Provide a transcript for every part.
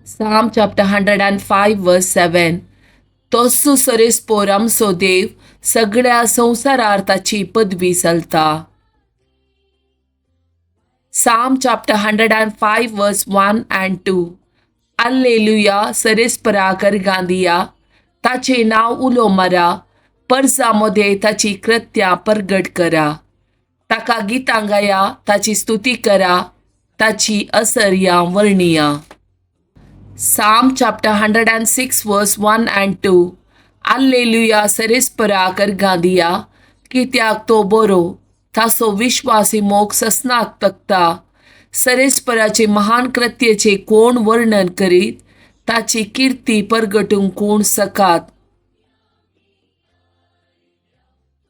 Psalm chapter 105 verse 7. तोसू सरेस्पोर आमचो देव, सगळ्या संवसारार ताची पदवी चलता. Psalm chapter 105 verse 1 and 2. Alleluia, सरेस्परा अर्गां दिया, ताचें नांव उलो मारा, परजा मदें ताची कृत्यां परगट करा. ताका गितां गाया, ताची स्तुती करा, ताची असर्यां वर्णिया. Psalm chapter 106 verse 1 and 2. Alleluia, सरेस्परा अर्गां दिया, कित्याक तो बरो, ताचो विश्वासी मोग ससनाक तकता. सरेस्पराचे महान कृत्येचें कोण वर्णन करीत? ताची किर्ती परगटूंक कोण सकात?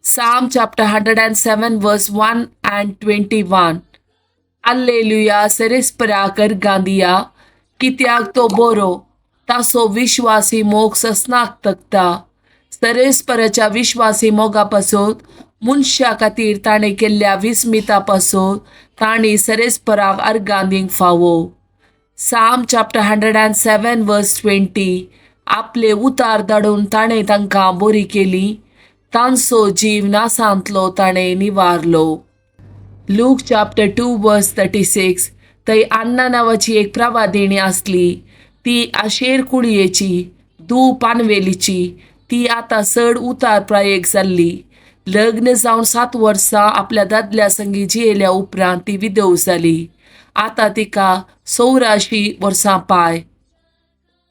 Psalm chapter 107 verse 1 and 21. Alleluia, सरेस्परा अर्गां दिया, कित्याक तो बरो, ताचो विश्वासी मोग ससनाक तकता. सरेस्पराच्या विश्वासी मोगा पासून, मनशा खातीर ताणें केल्ल्या विस्मिता पासून तांणी सरेस्पराक अर्गां दिवंक फावो. Psalm chapter 107 verse 20. आपले उतार धाडून ताणें तांकां बरी केली, तांचो जीव नासांतलो ताणें निवारलो. Luke chapter 2 verse 36. थंय अन्ना नांवाची एक प्रवादिणी आसली. ती आशेर कुळयेची, धूव पानवेलीची. ती आतां चड उतार प्रायेक जाल्ली. लग्न जावन 7 वर्सां आपल्या दादल्या संगी जियेल्या उपरांत ती विधव जाली. आतां तिका 84 वर्सां पाय.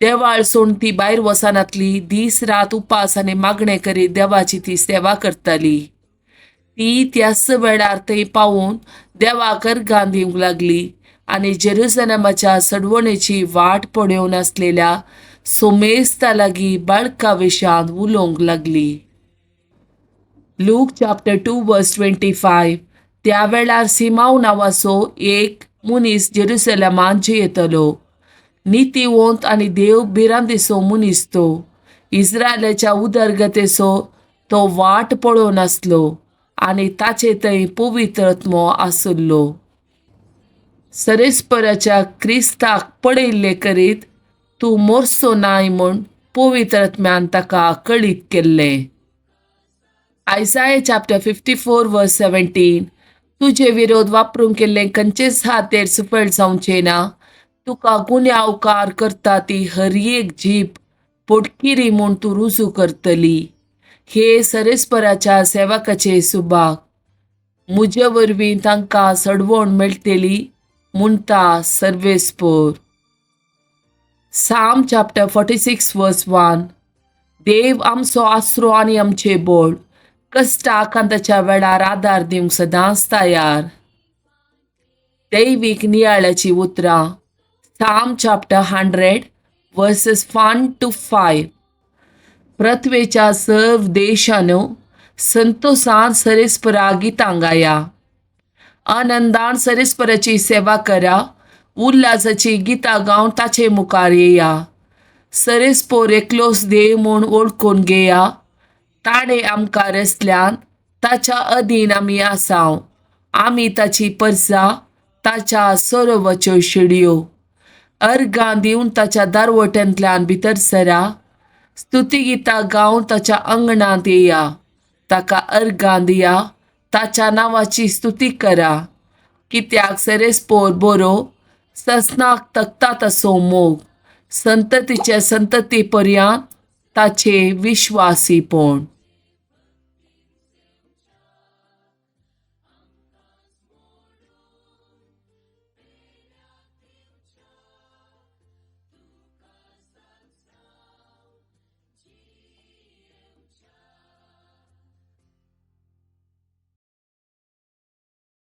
देवाळ सोडून ती भायर वचनातली. दीस रात उपास आनी मागणें करीत देवाची ती सेवा करताली. ती त्याच वेळार थंय पावून देवाक अर्गां दिवंक लागली आनी जेरुजलेमाच्या सडवणेची वाट पळोवन आसलेल्या सोमेस्ता लागीं बाळका विशांत उलोवंक लागली. Luke chapter 2 verse 25. त्या वेळार सिमांव नांवाचो एक मनीस जेरुसलेमांत जियेतलो. नितीवंत आनी देव भिरांतीचो मनीस तो. इस्रायलाच्या उदरगतेचो तो वाट पळोवन आसलो आनी ताचे थंय पवित्र आत्मो आसलो. सरेस्पराच्या क्रिस्ताक पळयल्ले करीत तूं मोरचो नाय म्हूण पवित्र आत्म्यान ताका कळीत केल्लें. Isaiah chapter 54 verse 17. तुजे विरोध वापरूंक केल्लें खंयचेच हातेर सुफळ जावचें ना. तुका गुन्यांवकार करता ती हर एक जीब पोटकिरी म्हूण तूं रुजू करतली. हे सरेस्पराच्या सेवकाचे सुभाग. म्हजे वरवीं तांकां सडवण मेळटली म्हणटा सर्वेस्पोर. Psalm chapter 46 verse 1. देव आमचो आसरो आनी आमचें बळ, कश्टा आकांताच्या वेळार आदार दिवंक सदांच तयार. दैवीक नियाळाची उतरां. Psalm chapter 100 verses 1 to 5. पृथ्वेच्या सर्व देशानो, संतोषान सरेस्परा गितां गाया. आनंदान सरेस्पराची सेवा करा, उल्हासाची गितां गावन ताचे मुखार येया. सरेस्पोर एकलोच देव म्हूण वळखून घेया. ताणें आमकां रचल्यान, ताच्या अधीन आमी आसाव. आमी ताची परजा, ताच्या सरोवाच्यो शिडयो. अर्गां दिवन ताच्या दारवट्यांतल्यान भितर सरा, स्तुती गितां गावन ताच्या अंगणांत येया. ताका अर्गां दिया, ताच्या नांवाची स्तुती करा. कित्याक सरेस्पोर बरो, ससनाक तकता तसो मोग, संततीचे संतती पर्यंत ताचे विश्वासीपण.